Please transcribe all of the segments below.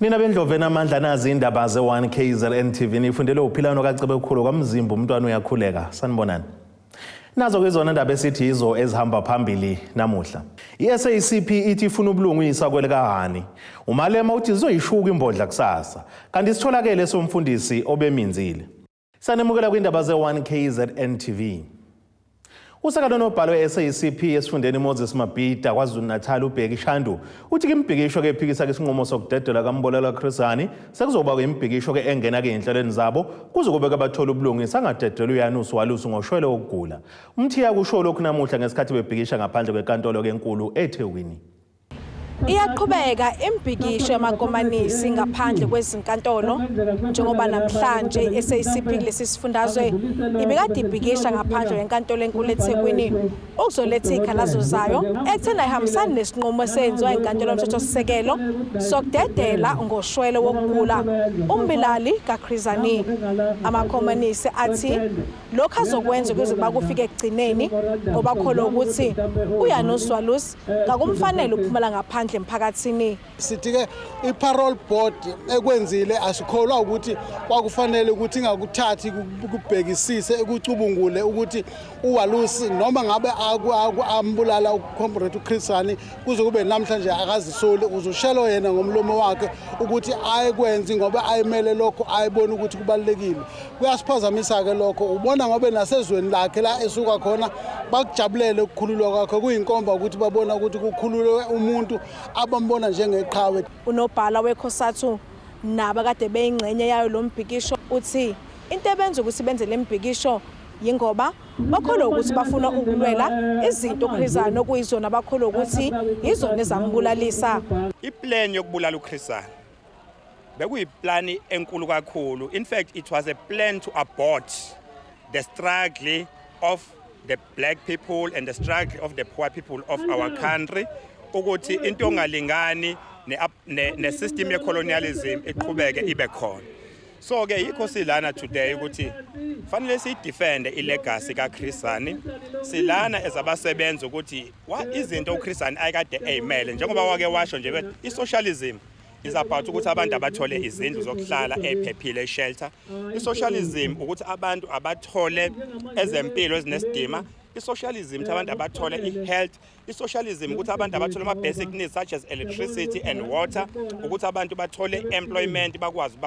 Nina bendlovu enamandla, nazi indaba ze-1 KZN TV, nifundele uphilano kaCebekhulu kwaMzimba, umntwana uyakhuleka. Sanibonani. Nazo ke izona ndaba esithi yizo ezihamba phambili namuhla. I-SACP ithi ifuna ubulungisa kwelikaHani. UMalema uthi zizoyishuka imbodla kusasa. Kanti sitholakele somfundisi obeminzile. Sanemukela kwindaba ze-1 KZN TV. Usekelo nobhalo we-SACP esifundeni Moses Mabhida KwaZulu-Natal, uBheki Shandu, uthi ke imibhikisho ke ephikisa ke isinqumo sokudedelwa kaMbolelwa Chris Hani sekuzoba imibhikisho ke engena ke ey'nhlelweni zabo kuze kube ke bathola ubulungisa, angadedelwa uJanusz Walus ngoshwele wokugula. Umthiya kusho lokhu namuhla ngesikhathi bebhikisha ngaphandle kwenkantolo kenkulu eThekwini. Iyaqhubeka imibhikisho yamakomanisi ngaphandle kwezinkantolo, njengoba namhlanje i-SACP kulesi sifundazwe ibikade ibhikisha ngaphandle kwenkantolo enkulu eThekwini ukuzoletha iy'khalazo zayo ekutheni ayihambisani nesinqumo esenziwa inkantolo yomthethosisekelo sokudedela ngoshwele wokugula umbilali kaChris Hani. Amakhomanisi athi lokhu azokwenza ukuze bakufike ekugcineni, ngoba kholwa ukuthi uJanusz Walus kakumfanele ukuphumela ngaphandle emphakathini. Sithi-ke i-parole board ekwenzile asikholwa ukuthi kwakufanele ukuthi ingakuthathi, kubhekisise, ekucubungule ukuthi uWalus noma ngabe ambulala uComrade uChris Hani, kuze kube namhlanje akazisoli. Uzushelo yena ngomlomo wakhe ukuthi ayekwenzi ngoba ayemele lokho ayebona ukuthi kubalulekile. Kuyasiphazamisa-ke lokho, ubona ngobe nasezweni lakhe la esuka khona bakujabulele ukukhululwa kwakhe, kuyinkomba ukuthi babona ukuthi kukhululwe umuntu abambona njengeqhawe. Unobhala weCOSATU nabo kade beyingxenye yayo lo mbhikisho uthi into ebenza ukuthi benze le mbhikisho yingoba bakholwa ukuthi bafuna ukulwela izinto uChris Hani okuyizona bakholwa ukuthi yizona ezambulalisa. Iplan yokubulala uChris Hani bekuyiplani enkulu kakhulu. In fact, it was a plan to abort the struggle of the black people and the struggle of the poor people of our country, ukuthi into ongalingani ne-system ye-colonialism iqhubeke ibe khona. So ke yikho silana today ukuthi fanele siyidefende ilegacy kaChris Hani. Silana ezabasebenzi ukuthi izinto uChris Hani ayikade eyimele, njengoba wake washo nje, i-socialism is about ukuthi abantu abathole izindlu zokuhlala ephephile, shelter. I-socialism ukuthi abantu abathole ezempilo ezinesidima. I-socialism ukuthi abantu abathole i-health. I-socialism ukuthi abantu abathole ama-basic needs such as electricity and water, ukuthi abantu bathole employment, bakwazi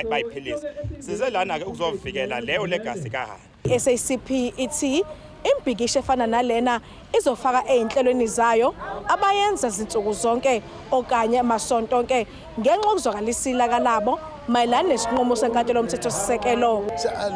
bayiphilise. Size lana-ke ukuzovikela leyo legacy kaHani. I-SACP ithi imbhikisho efana nalena izofaka ey'nhlelweni zayo abayenza zinsuku zonke okanye masonto onke, ngenxa yokuzwakalisa ilaka labo mayelana nesinqumo senkantolo yomthethosisekelo.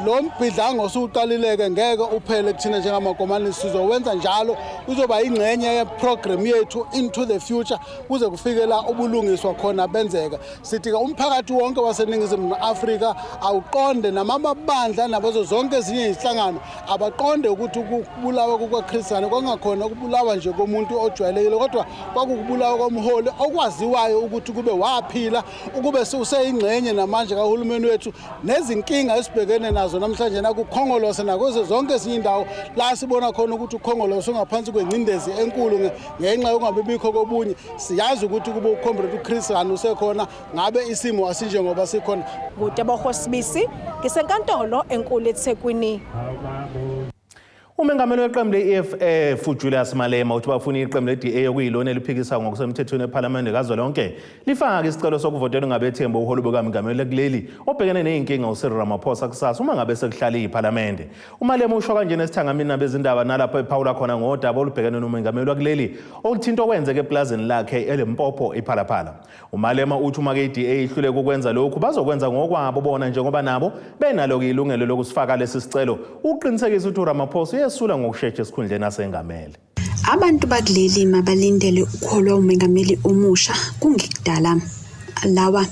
Lo mbhidlango osuqalile-ke ngeke uphele kuthina njengamakomanisi, sizowenza njalo, uzoba ingxenye yeprogram yethu into the future kuze kufike la ubulungiswa khona benzeka. Sithi-ke umphakathi wonke waseNingizimu Afrika awuqonde, namamabandla nabazo zonke ezinye izinhlangano abaqonde ukuthi ukubulawa kukaChris Hani kwangakhona ukubulawa nje komuntu ojwayelekile, kodwa kwakukubulawa komholi okwaziwayo ukuthi kube waphila ukube useyingxenye namanje kahulumeni wethu, nezinkinga esibhekene nazo namhlanje nakuKhongolose nakuzo zonke ezinye indawo la sibona khona ukuthi uKhongolose ungaphansi kwengcindezi enkulu ngenxa yokungabibikho kobunye. Siyazi ukuthi kube uComrade uChris Hani usekhona, ngabe isimo asinjengoba sikhona. NguTebogo Sibisi, ngisenkantolo enkulu eThekwini. Umengameli weqembu le-EFF uJulius Malema uthi bafuna iqembu le-DA, okuyilona eliphikisa ngokusemthethweni ephalamende kazwelonke, lifake isicelo sokuvotelwa ngabethemba uholo bukamengameli kuleli obhekene ney'nkinga uCyril Ramaphosa kusasa uma ngabe sekuhlale iphalamende. UMalema usho kanjena esithangamini nabezindaba, nalapho ephawula khona ngodaba olubhekene nomengameli wakuleli oluthinta okwenzeka epulazini lakhe eLimpopo, iPhalaphala. UMalema uthi uma-ke i-DA ihluleka ukwenza lokhu, bazokwenza ngokwabo bona, njengoba nabo benalo-ke ilungelo lokusifaka lesi sicelo ukuqinisekisa ukuthi uRamaphosa uyesula ngokushesha esikhundleni asengamele. Abantu bakuleli mabalindele ukukholwa umengameli omusha kungekudala. Lawa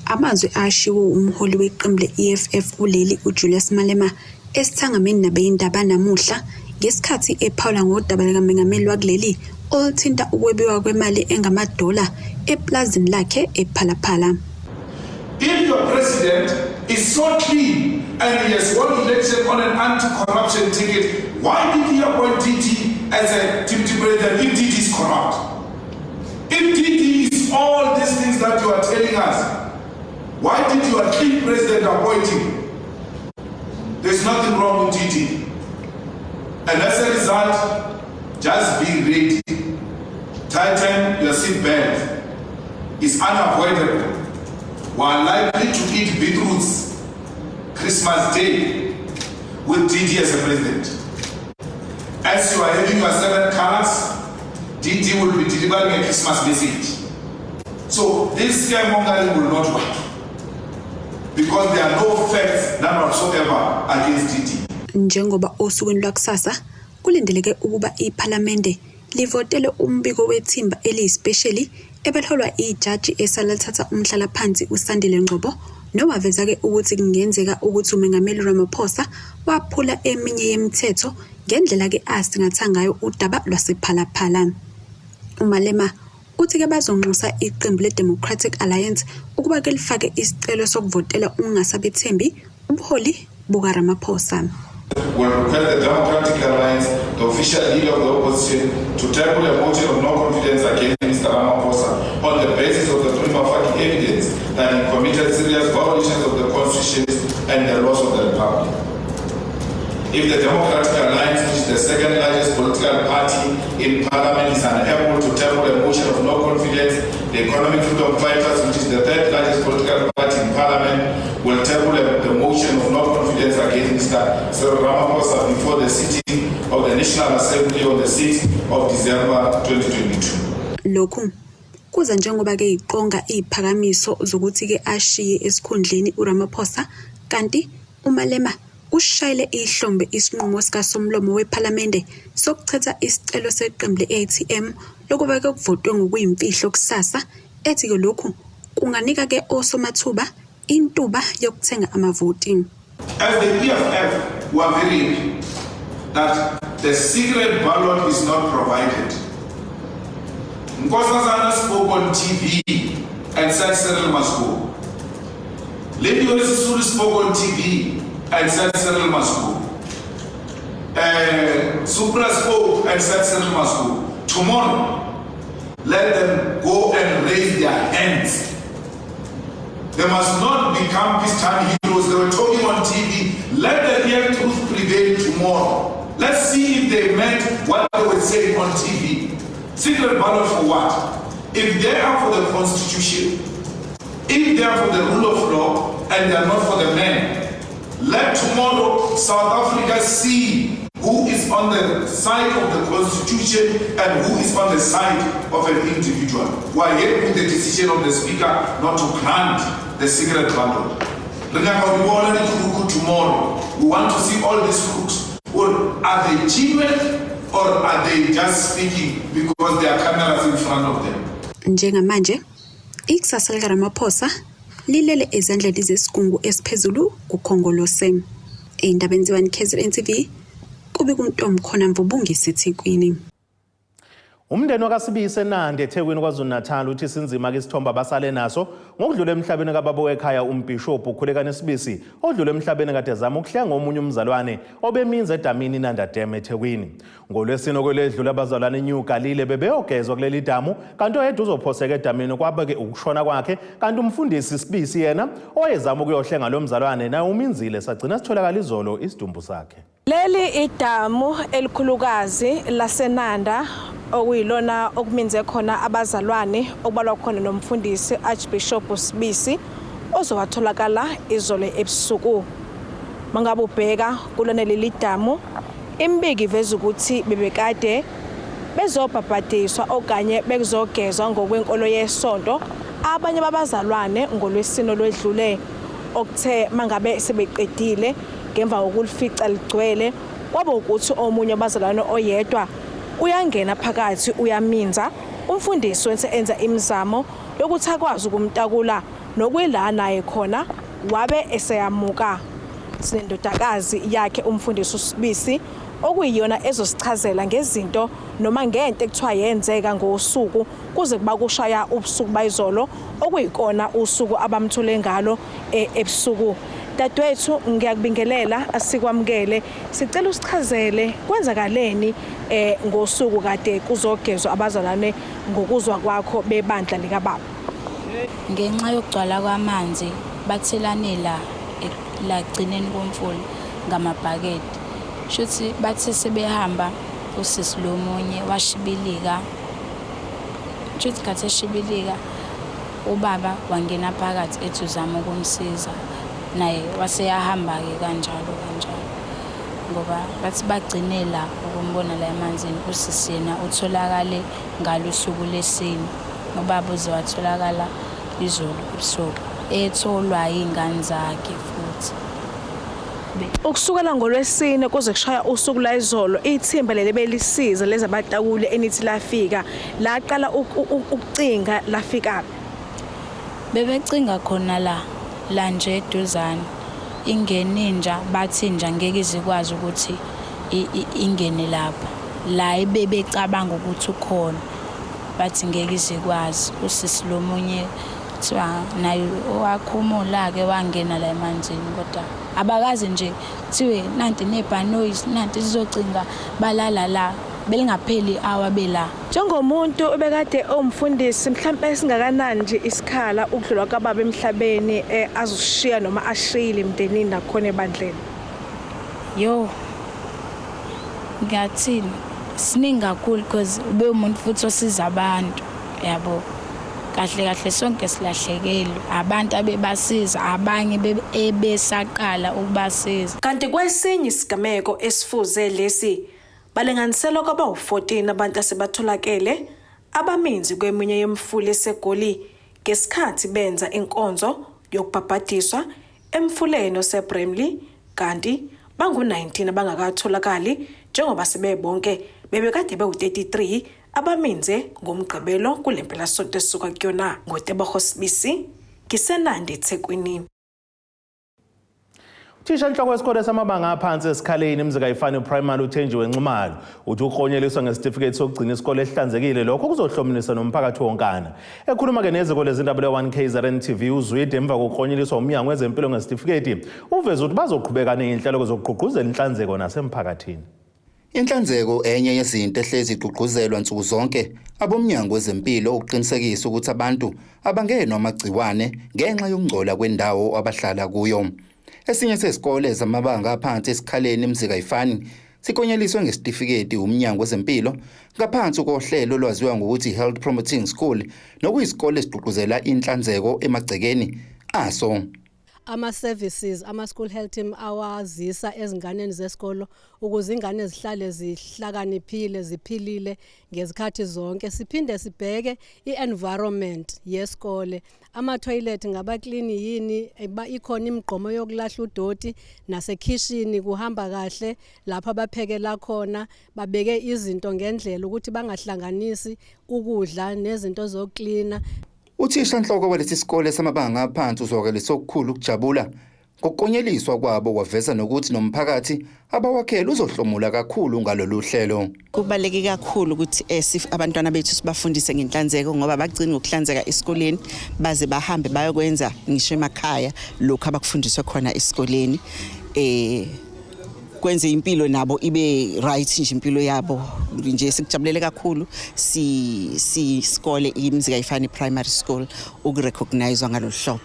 amazwi ashiwo umholi weqembu le-EFF kuleli uJulius Malema esithangameni nabezindaba namuhla ngesikhathi ephawula ngodaba likamengameli wakuleli oluthinta ukwebiwa kwemali engamadola epulazini lakhe ePhalaphala. If your president is so clean and he has won election on an anti-corruption ticket, why did he appoint DT as a deputy president if DT is corrupt? If DT is all these things that you are telling us, Why did your clean president appoint him? There's nothing wrong with DD. And as a result, just be ready. Tighten your seatbelt. It's unavoidable. We are likely to eat beetroots Christmas Day with DD as a president. As you are having your seven colors, DD will be delivering a Christmas message. So this scaremongering will not work because there are no facts, none whatsoever, against DD. Njengoba osukwini lwakusasa kulindeleke ukuba iPhalamende livotele umbiko wethimba eliyisipesheli ebeliholwa ijaji esalithatha umhlalaphansi uSandile Ngcobo nowaveza-ke ukuthi kungenzeka ukuthi uMengameli Ramaphosa waphula eminye yemithetho ngendlela-ke asingatha ngayo udaba lwasePhala Phala. UMalema uthi-ke bazonxusa iqembu le-Democratic Alliance ukuba-ke lifake isicelo sokuvotela ukungasabethembi ubuholi bukaRamaphosa. Will request the Democratic Alliance, the official leader of the opposition, to table a motion of no confidence against Mr. Ramaphosa on the basis of the prima facie evidence that he committed serious violations of the Constitution and the laws of the Republic. If the Democratic Alliance, which is the second largest political party in parliament, is unable to table a motion of no confidence, the Economic Freedom Fighters, which is the third largest political party in parliament, will table the motion of no confidence against Mr. Cyril Ramaphosa before the sitting of the National Assembly on the 6th of December 2022. Lokhu kuza njengoba-ke iqonga iziphakamiso zokuthi-ke ashiye esikhundleni uRamaphosa, kanti uMalema ushayele ihlombe isinqumo sikaSomlomo wePhalamende sokuchitha isicelo seqembu le-ATM lokuba-ke kuvotwe ngokuyimfihlo kusasa, ethi-ke lokhu kunganika-ke osomathuba intuba yokuthenga amavoti. As the EFF, we are very happy that the secret ballot is not provided. Nkosazana spoke on TV and said Cyril must go. Lindiwe Sisulu spoke on TV and said Cyril must go. Supra spoke and said Cyril must go. Tomorrow, let them go and raise their hands. They must not become peacetime heroes. They were talking on TV. Let the real truth prevail tomorrow. Let's see if they meant what they were saying on TV. Secret ballot for what? If they are for the constitution, if they are for the rule of law, and they are not for the men, let tomorrow South Africa see who is on the side of the constitution and who is on the side of an individual. We are here with the decision of the speaker not to grant the secret ballot. Re nyaka go di bona di-crook tomorrow. We want to see all these crooks. Or are they genuine or are they just speaking because there are cameras in front of them? Njengamanje ikusasa likaRamaphosa lilele ezandleni zesigungu esiphezulu kuKhongolose. Ey'ndabeni ze-1 KZN TV, kube kuMntomkhona Mvubungisi eThekwini. Umndeni wakaSibisi eNanda eThekwini KwaZulu-Natal uthi sinzima-ke isithombe abasale naso ngokudlula emhlabeni kababa wekhaya umbhishobhu uKhulekani Sibisi odlule emhlabeni kade ezama ukuhlenga omunye umzalwane obeminza edamini iNanda Dam eThekwini. NgoLwesine kweledlule abazalwane eNew Galile bebeyogezwa kuleli damu kanti oyedwa uzophoseka edamini kwabe-ke ukushona kwakhe, kanti umfundisi Sibisi yena owayezama ukuyohlenga lo mzalwane naye uminzile, sagcina sitholakala izolo isidumbu sakhe. Leli idamu elikhulukazi laseNanda okuyilona okuminze khona abazalwane okubalwa khona nomfundisi Archbishop Sibisi ozowatholakala izolo ebusuku. Mangabe ubheka kulona leli damu, imibiko iveza ukuthi bebekade bezobhabhadiswa okanye bekuzogezwa ngokwenkolo yesonto abanye babazalwane ngolwesine olwedlule, okuthe mangabe sebeqedile ngemva kokulifica ligcwele kwaba ukuthi omunye wabazalwane oyedwa uyangena phakathi uyaminza. Umfundisi wenze enza imizamo yokuthi akwazi ukumtakula nokuyila naye khona wabe eseyamuka. Sinendodakazi yakhe umfundisi uSibisi okuyiyona ezosichazela ngezinto noma ngento ekuthiwa yenzeka ngosuku kuze kuba kushaya ubusuku bayizolo okuyikona usuku abamthole ngalo ebusuku. Dadewethu, ngiyakubingelela, asikwamukele. Sicela usichazele kwenzakaleni ngosuku kade kuzogezwa abazalwane ngokuzwa kwakho bebandla likababa. Ngenxa yokugcwala kwamanzi Bathelane la la gcineni komfula ngamabhakede. Shuthi bathe sebehamba usisi lo munye washibilika. Shuthi khathi eshibilika ubaba wangena phakathi ethi uzama ukumsiza naye waseyahamba-ke kanjalo kanjalo ngoba bathi bagcine la ukumbona la emanzini usisi yena utholakale ngalo usuku lesine ubaba uze watholakala izolo ebusuku etholwa yiy'ngane zakhe futhi. Ukusukela ngoLwesine kuze kushaya usuku lwayizolo ithimba leli belisiza lezabatakuli enithi lafika laqala ukucinga lafikaphi? Bebecinga khona la la nje eduzane ingene inja bathi inja ngeke izikwazi ukuthi ingene lapha la ebebecabanga ukuthi ukhona bathi ngeke izikwazi usisi lomunye kuthiwa naye wakhumula-ke wangena la emanzini kodwa abakaze nje kuthiwe nanti nebhanoyi nanti sizocinga balala la belingapheli i-hour bela. Njengomuntu obekade ewumfundisi mhlampe singakanani nje isikhala ukudlula kwababa emhlabeni eh, azoshiya noma ashiyile emndenini nakhona ebandleni? Yo ngiyathini siningi kakhulu because ube umuntu futhi osiza abantu yabo kahle kahle sonke silahlekelwe abantu abebasiza abanye ebesaqala ukubasiza. Kanti kwesinye isigameko esifuze lesi balinganiselwa kwabawu-14 abantu asebatholakele abaminzi kweminye yemifula eseGoli ngesikhathi benza inkonzo yokubhabhadiswa emfuleni oseBramley kanti bangu-19 abangakatholakali njengoba sebebonke bebekade bewu-33 abaminze ngoMgqibelo kule mpelasonto esisuka kuyona. NgoTebogo Sibisi, ngiseNandi eThekwini. Uthisha nhloko wesikole samabanga aphansi esikhaleni eMzikayifani Primary uThenjiwe Nxumalo uthi uklonyeliswa ngesitifiketi sokugcina isikole esihlanzekile lokho kuzohlomulisa nomphakathi wonkana. Ekhuluma-ke neziko lezindaba le-1 KZN TV uZwide emva kokuklonyeliswa umnyango wezempilo ngesitifiketi uveze ukuthi bazoqhubeka ney'nhlelo zokugqugquzela inhlanzeko nasemphakathini. Inhlanzeko enye yezinto ehlezi igqugquzelwa nsuku zonke abomnyango wezempilo ukuqinisekisa ukuthi abantu abangenwa amagciwane ngenxa yokungcola kwendawo abahlala kuyo. Esinye sezikole zamabanga aphansi esikhaleni eMzikayifani sikonyeliswe ngesitifiketi umnyango wezempilo ngaphansi kohlelo olwaziwa ngokuthi Health Promoting School nokuyisikole esigqugquzela inhlanzeko emagcekeni aso. Ama-services ama-school health team awazisa ezinganeni zesikolo ukuze ingane zihlale zihlakaniphile ziphilile ngezikhathi zonke. Siphinde sibheke i-environment yesikole, ama-toilet ngaba-clean yini, ikhona imigqomo yokulahla udoti, nasekhishini kuhamba kahle lapho abaphekela khona, babeke izinto ngendlela ukuthi bangahlanganisi ukudla nezinto zokuklina. Uthishanhloko walesi sikole samabanga aphansi uzwakalise okukhulu ukujabula ngokukonyeliswa kwabo waveza nokuthi nomphakathi abawakhele uzohlomula kakhulu ngalolu hlelo. Kubaluleke kakhulu ukuthi eh, abantwana bethu sibafundise ngenhlanzeko ngoba bagcini ngokuhlanzeka esikoleni baze bahambe bayokwenza ngisho emakhaya lokhu abakufundiswe khona esikoleni eh kwenze impilo nabo ibe right nje impilo yabo nje. Sikujabulele kakhulu si sikole iMzikayifani Primary School ukurecognizewa ngalolu hlobo.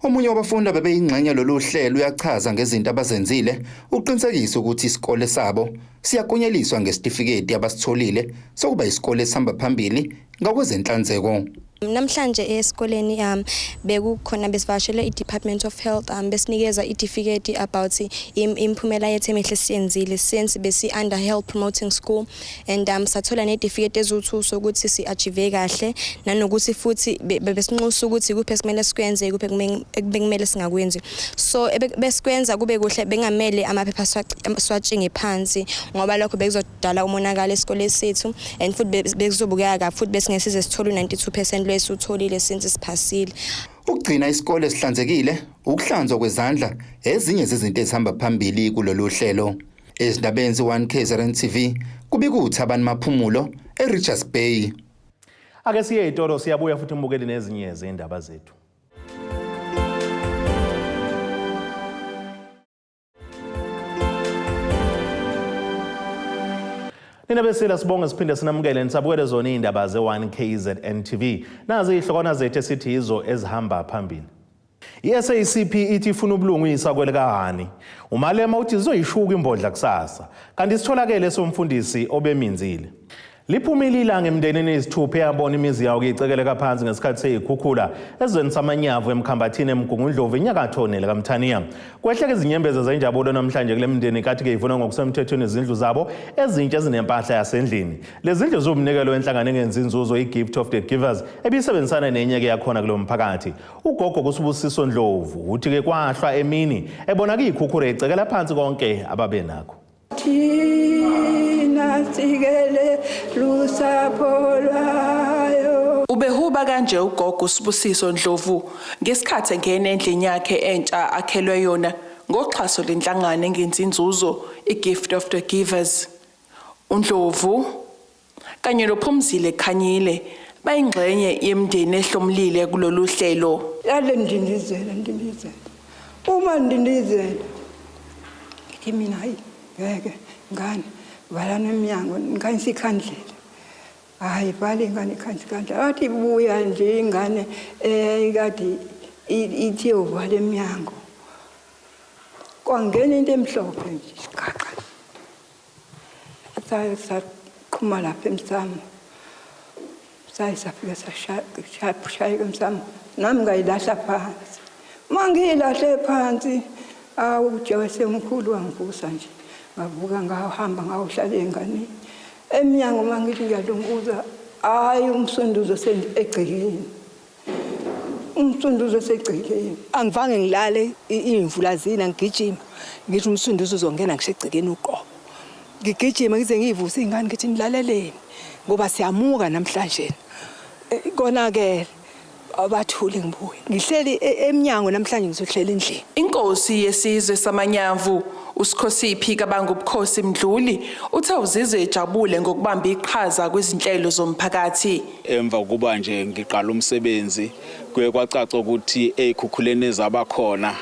Omunye wabafundi abebeyingxenye lolu hlelo uyachaza ngezinto abazenzile uqinisekisa ukuthi isikole sabo siyakonyeliswa ngesitifiketi abasitholile sokuba isikole esihamba phambili ngakwezenhlanzeko. Namhlanje esikoleni bekukhona besivakashele i-Department of Health, besinikeza i-certificate about imiphumela yethu emihle siyenzile since besi under health promoting school and sathola ne-certificate eziwu-2 sokuthi si-achieve kahle nanokuthi futhi besinxusa ukuthi kuphi esimele sikwenze, kuphi ekumele singakwenzi. So besikwenza kube kuhle, bengamele amaphepha siwatshinge phansi ngoba lokho bekuzodala umonakalo esikoleni sethu and futhi bekuzobukeka kabi futhi besingesize sithole u-92% lwesiwutholile since siphasile. Ukugcina isikole sihlanzekile, ukuhlanzwa kwezandla ezinye zezinto ezihamba phambili kulolu hlelo. Ezindabeni ze-1 KZN TV kubika uThabani Maphumulo eRichards Bay. Ake siye ey'tolo, siyabuya futhi mbukeli nezinye zey'ndaba zethu. Nina besila sibonge siphinde sinamukele nisabukele zona iy'ndaba ze-1 KZN TV. Nazi iy'hlokwana zethu esithi yizo ezihamba phambili. I-SACP ithi ifuna ubulungisa kwelikaHani. UMalema uthi zizoyishuka imbodla kusasa. Kanti sitholakele somfundisi obeminzile. Liphumile ilanga emndenini eyisithupha eyabona imizi yawo icekeleka phansi ngesikhathi seyikhukhula ezweni samanyavu eMkhambathini eMgungundlovu enyakatho nelikaMthaniya. Kwehleka izinyembezi zenjabulo namhlanje kule mndeni kathi-ke ivuna ngokusemthethweni izindlu zabo ezintsha ezinempahla yasendlini. Lezi zindlu ziwumnikelo wenhlangano engenzi inzuzo i-Gift of the Givers ebisebenzisana nenye-ke yakhona kulo mphakathi. Ugogo kuSibusiso Ndlovu uthi-ke kwahlwa emini ebona kuyikhukhula icekela phansi konke ababenakho. Thina sikele lusapho lwayo. Ubehuba kanje ugogo uSibusiso Ndlovu ngesikhathi engena endlini yakhe entsha akhelwe yona ngoxhaso lenhlangano engenzi inzuzo iGift of the Givers. UNdlovu kanye noPhumzile Khanyile bayingxenye yemindeni ehlomulile kulolu hlelo. Yale ndindizela ndindizela uma ndindizela ngithi mina hayi ngeke ngane valani emnyango ngikhanyisa ikhandlela hayi vale ingane ikhanyisa ikhandlela wathi buya nje ingane eyayikade ithi yovala emnyango kwangena into emhlophe nje isigaxa Saye saqhuma lapha emsamo. Saye safika sashayeka emsamo. Nami ngayilahla phansi. Uma ngiyilahle phansi, awu Jesu emkhulu wangivusa nje. Ngavuka ngahamba ngayohlala ey'nganeni. Emnyango uma ngithi ngiyalunguza, hhayi umsunduzo egcekeni. Umsunduzo osegcekeni. Angivange ngilale iy'mvula zina ngigijima ngithi umsunduzo uzongena ngisho egcekeni uqobo. Ngigijima ngize ngiyivuse iy'ngane ngithi nilaleleni ngoba siyamuka namhlanje. Konakele abathule ngibuye. Ngihleli emnyango namhlanje ngizohlela endlini. Inkosi yesizwe saManyamvu, uSikhosiphi kaBangubukhosi Mdluli, uthe uzizwe ejabule ngokubamba iqhaza kwizinhlelo zomphakathi. Emva kokuba nje ngiqala umsebenzi kuye kwacaca ukuthi ey'khukhuleni ezabakhona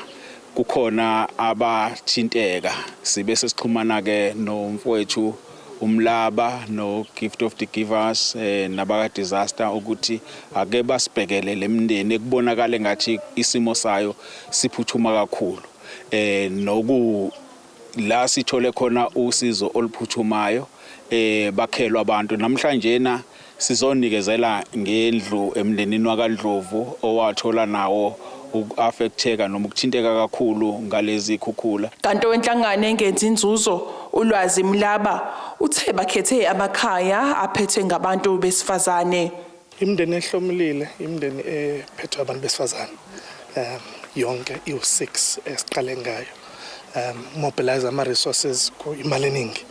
kukhona abathinteka. Sibe sesixhumana-ke nomfowethu uMlaba no-Gift of the Givers eh, nabaka-disaster ukuthi ake basibhekele le mindeni ekubonakala engathi isimo sayo siphuthuma kakhulu eh noku la sithole khona usizo oluphuthumayo eh bakhelwa abantu namhlanje na sizonikezela ngendlu emndenini wakaNdlovu owathola nawo uku-affecteka noma ukuthinteka kakhulu ngalezi khukhula. Kanti owenhlangano engenzi inzuzo uLwazi Mlaba uthe bakhethe amakhaya aphethwe ngabantu besifazane. Imindeni ehlomulile imindeni ephethwe abantu besifazane um yonke iwu-6 esiqale ngayo um mobilize ama-resources imali eningi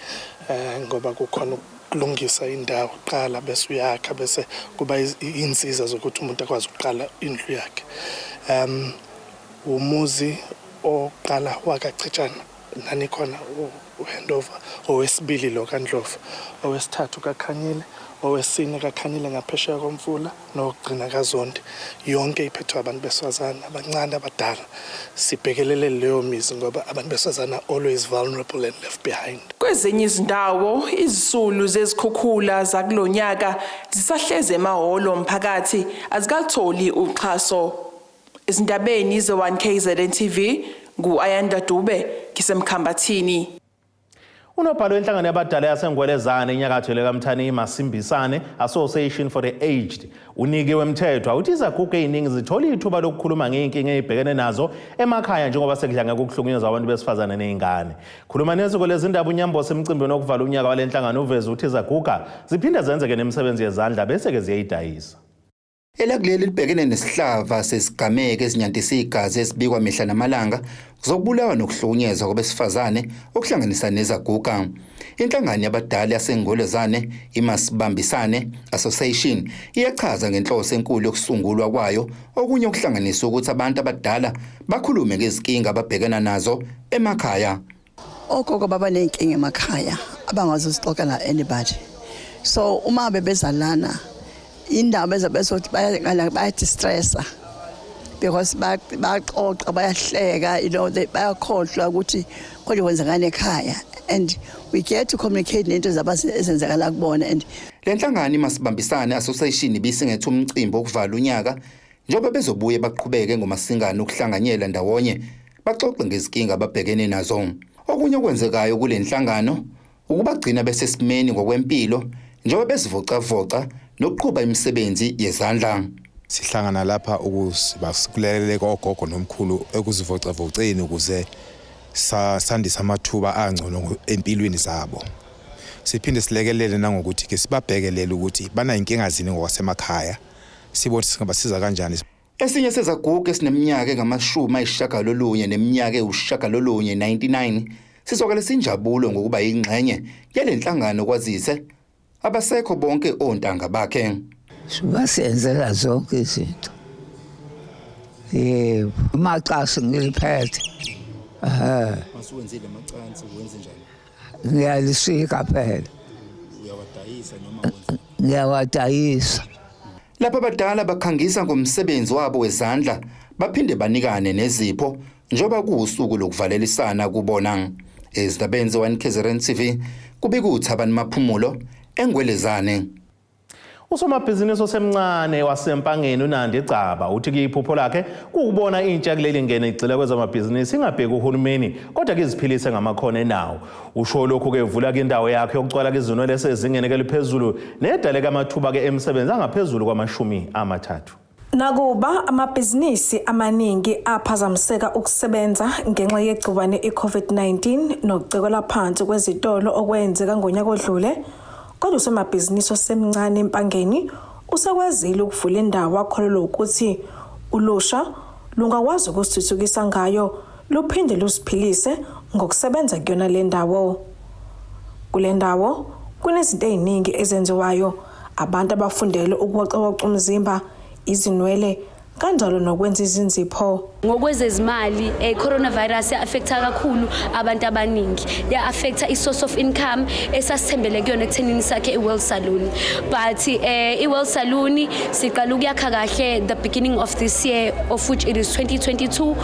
um ngoba kukhona ukulungisa indawo kuqala bese uyakha bese kuba iy'nsiza zokuthi umuntu akwazi ukuqala indlu yakhe um umuzi oqala wakachitshana nanikhona uhandover owesibili lo kaNdlovu owesithathu kaKhanyile owesine kaKhanyile ngaphesheya komfula nowokugcina kaZondi yonke iphethwe abantu besifazane abancane abadala sibhekelele leyo mizi ngoba abantu besifazane are always vulnerable and left behind. Kwezinye izindawo izisulu zezikhukhula zakulo nyaka zisahlezi emahholo omphakathi azikalutholi uxhaso. Ezindabeni ze-1 KZN TV ngu-Ayanda Dube ngiseMkhambathini. Unobhala wenhlangano yabadala yaseNgwelezane enyakatho lekaMthani iMasimbisane Association for the Aged unikiwe Mthethwa uthi izaguga eziningi zithola ithuba lokukhuluma ngey'nkinga ey'bhekene nazo emakhaya njengoba sekudlange ukuhlukunyezwa abantu besifazane ney'ngane. Khuluma neziko lezindaba uNyambose emcimbini wokuvala unyaka wale nhlangano uveze ukuthi izaguga ziphinde zenzeke nemisebenzi yezandla bese-ke ziyayidayisa. Elakuleli libhekene nesihlava sesigameko ezinyantisa igazi ezibikwa mihla namalanga zokubulawa nokuhlukunyezwa kwabesifazane okuhlanganisa nezaguga. Inhlangano yabadala yaseNgolezane iMasibambisane Association iyachaza ngenhloso enkulu yokusungulwa kwayo okunye okuhlanganisa ukuthi abantu abadala bakhulume ngezinkinga ababhekana nazo emakhaya. Ogogo baba ney'nkinga emakhaya abangazozixoxa na anybody. So uma bebezalana indaba ezabezothi bayadistressa because baxoxa bayahleka you know they bayakhohlwa ukuthi kodwa kwenzakani ekhaya and we get to communicate nento ezenzakala kubona and Le nhlangano iMasibambisane Association ibisingethe umcimbi wokuvala unyaka. njengoba bezobuye baqhubeke ngoMasingana ukuhlanganyela ndawonye baxoxe ngezinkinga ababhekene nazo. Okunye okwenzekayo kule nhlangano ukubagcina besesimeni ngokwempilo njengoba bezivocavoca nokuqhuba imisebenzi yezandla. Sihlangana lapha ukusikuleleka ogogo nomkhulu ekuzivocavoceni ukuze sandise amathuba angcono empilweni zabo. Siphinde silekelele nangokuthi ke sibabhekelele ukuthi banayinkinga zini ngokwasemakhaya, sibone singabasiza kanjani. Esinye sezaguga esineminyaka engama-90 neminyaka ewu-9 99 sizwakalisa injabulo ngokuba yingxenye yale nhlangano kwazise abasekho bonke ontanga bakhe. Basenzela zonke izinto. Yebo, amacasi ngiliphethe. Masuwenzile amacansi wenze njani? Ngiyalisika phela. Uyawadayisa noma Ngiyawadayisa. Lapha abadala bakhangisa ngomsebenzi wabo wezandla baphinde banikane nezipho njengoba kuwusuku lokuvalelisana kubona. Ezindabeni ze-1 KZN TV kubika uThabani Maphumulo eNgwelezane. Usomabhizinisi osemncane waseMpangeni uNandi Gcaba uthi kuyiphupho lakhe kuwukubona intsha kuleli ngene igxila kwezamabhizinisi ingabheki uhulumeni kodwa kiziphilise ngamakhono enawo. Usho lokhu ke evula indawo yakhe yokucwala izinwele esezingeni eliphezulu nedaleka amathuba ke emisebenzi angaphezulu kwama-30. Nakuba amabhizinisi amaningi aphazamiseka ukusebenza ngenxa yegciwane i-COVID-19 nokucekelwa phansi kwezitolo okwenzeka ngonyaka odlule, kodwa usomabhizinisi osemncane eMpangeni usekwazile ukuvula indawo akholelwa ukuthi ulusha lungakwazi ukusithuthukisa ngayo luphinde lusiphilise ngokusebenza kuyona le ndawo. Kule ndawo kunezinto eziningi ezenziwayo, abantu abafundele ukuwocawoca umzimba, izinwele kanjalo nokwenza izinzipho. Ngokwezezimali, coronavirus ya-affecta kakhulu abantu abaningi, ya-affecta i-source of income esasithembele kuyona ekuthenini sakhe i-World Saloon, but i-World Saloon siqala ukuyakha kahle the beginning of this year, of which it is 2022.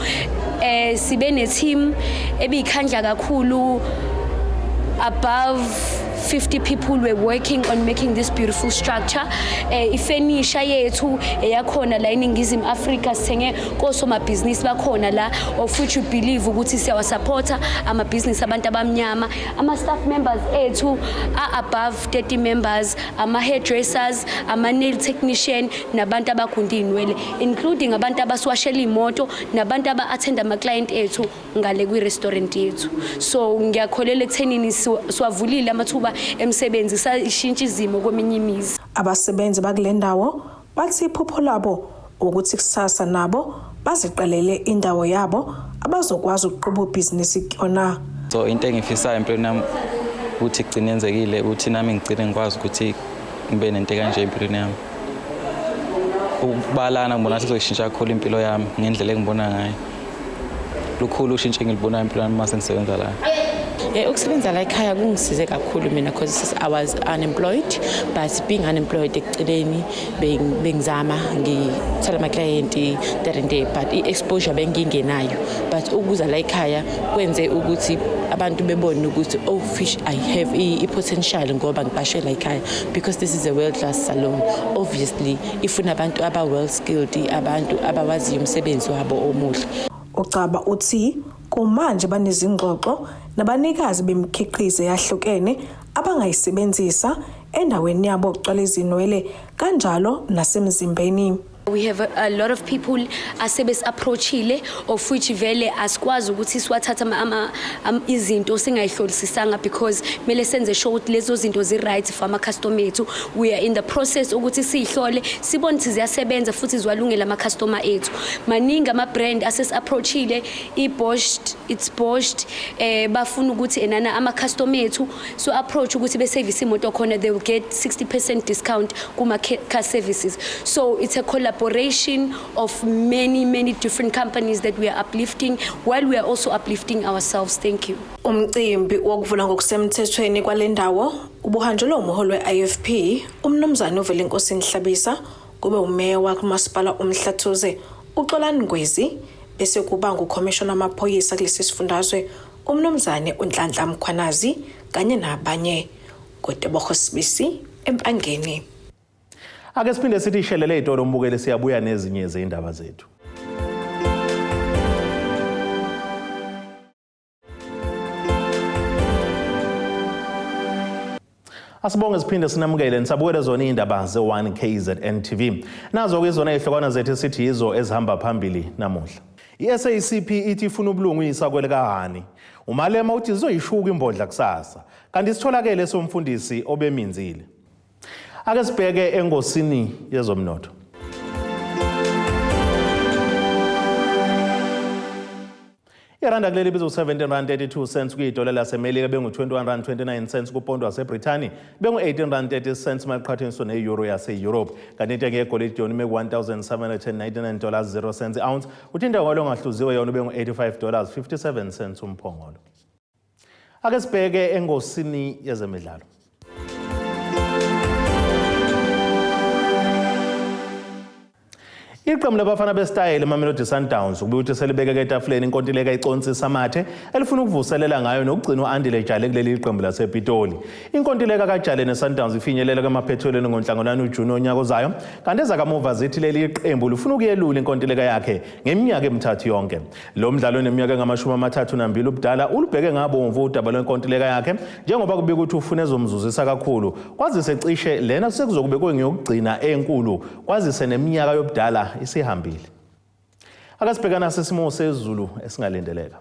Sibe ne-team ebiyikhandla kakhulu. Above 50 people were working on making this beautiful structure. Ifenisha yethu eyakhona la eNingizimu Afrika, sithenge kosomabhizinisi bakhona la, of which we believe ukuthi siyawasupporta amabhizinisi abantu abamnyama. Ama-staff members ethu are above 30 members, ama-hairdressers, ama-nail technician nabantu abagunda iy'nwele, including abantu abasiwashela iy'moto nabantu aba-attend ama-client ethu ngale kwi-restaurant yethu. So ngiyakholelwa ekuthenini siwavulile amathuba emisebenzi, sashintsha izimo kweminye imizi. Abasebenzi bakule ndawo bathi iphupho labo ukuthi kusasa nabo baziqalele indawo yabo abazokwazi ukuqhuba ibhizinisi kuyona. So into engifisayo empilweni yami ukuthi igcine yenzekile ukuthi nami ngigcine ngikwazi ukuthi ngibe nento kanje empilweni yami. Ukubalana ngibona ngathi kuzoyishintsha kakhulu impilo yami ngendlela engibona ngayo. Lukhulu ushintsho engilibonayo empilweni yami uma sengisebenza la. Ukusebenza la ekhaya kungisize kakhulu mina because I was unemployed, but being unemployed ekuceleni bengizama ngithola ama-client there and there, but i-exposure bengingenayo. But ukuza la ekhaya kwenze ukuthi abantu bebone ukuthi, oh fish, I have i-potential ngoba ngibashe la ekhaya, because this is a world class salon. Obviously ifuna abantu aba-well skilled, abantu abawaziyo umsebenzi wabo omuhle. Ucaba uthi kumanje banezingxoxo nabanikazi bemikhiqizo eyahlukene abangayisebenzisa endaweni yabo yokucwala izinwele kanjalo nasemzimbeni. We have a lot of people asebesi-approachile, of which vele asikwazi ukuthi siwathathe izinto singayihlolisisanga, because kumele senze sure ukuthi lezo zinto zi-right for ama-customer ethu. We are in the process ukuthi siyihlole, sibone ukuthi ziyasebenza futhi ziwalungela ama-customer ethu. Maningi ama-brand asesi-approachile, i-Bosch, it's Bosch, bafuna ukuthi enana ama-customer ethu so approach ukuthi be-service imoto khona, they will get 60% discount kuma-car services. So it's a collaboration of many, many different companies that we are uplifting while we are also uplifting ourselves. Thank you. Umcimbi wokuvula ngokusemthethweni kwale ndawo ubuhanjelwe umholi we-IFP uMnumzane uVelenkosini Hlabisa, kube umeya wakumasipala uMhlathuze uXolani Ngwezi, bese kuba ngukhomishona wamaphoyisa kulesi sifundazwe uMnumzane uNhlanhla Mkhwanazi kanye nabanye. Ngotebogo Sibisi, eMpangeni. Ake siphinde sithi ishelele itolo umbukeli, siyabuya nezinye zeyindaba zethu. Asibonge siphinde sinamukele nisabukele zona iy'ndaba ze-1 KZN TV. Nazo-ke izona ey'hlokwana zethu esithi yizo ezihamba phambili namuhla. I-SACP ithi ifuna ubulungisa kwelikaHani. UMalema uthi zizoyishuka imbodla kusasa. Kanti sitholakele somfundisi obeminzile. Ake sibheke engosini yezomnotho. Iranda kuleli biza u-17 rand 32 cents kuyidola laseMelika, bengu-21 rand 29 cents kupondo waseBrithani, bengu-18 rand 30 cents maliqhathaniswa ne-euro yase-Europe. Kanti intengo yegolide yona ime ku-1799 dollars 0 cents i-ounce, kuthi intengo yolongahluziwe yona ube ngu-85 dollars 57 cents umphongolo. Ake sibheke engosini yezemidlalo. Iqembu labafana besitayela iMamelodi Sundowns kubuye ukuthi selibekeke etafuleni inkontileka iconsisa amathe elifuna ukuvuselela ngayo nokugcina u-Andile Jali kuleli qembu lasePitoli. Inkontileka kaJali neSundowns ifinyelela kwemaphethelweni ngoNhlangulana uJuni onyaka ozayo, kanti ezakamuva zithi leli qembu lifuna ukuyelula inkontileka yakhe ngeminyaka emithathu yonke. Lo mdlalo oneminyaka engama-32 ubudala ulubheke ngabomvu udaba lwenkontileka yakhe njengoba kubika ukuthi ufuna ezomzuzisa kakhulu, kwazise cishe lena sekuzokube kungeyokugcina enkulu, kwazise neminyaka yobudala isihambile. Akasibhekana sesimo sezulu esingalindeleka.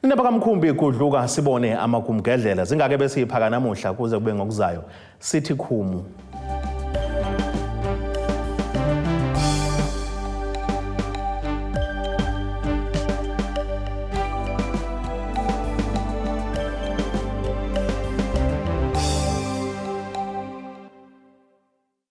Nina bakamkhumbi kudluka sibone amagumgedlela zingake besiyiphaka namuhla kuze kube ngokuzayo sithi khumu.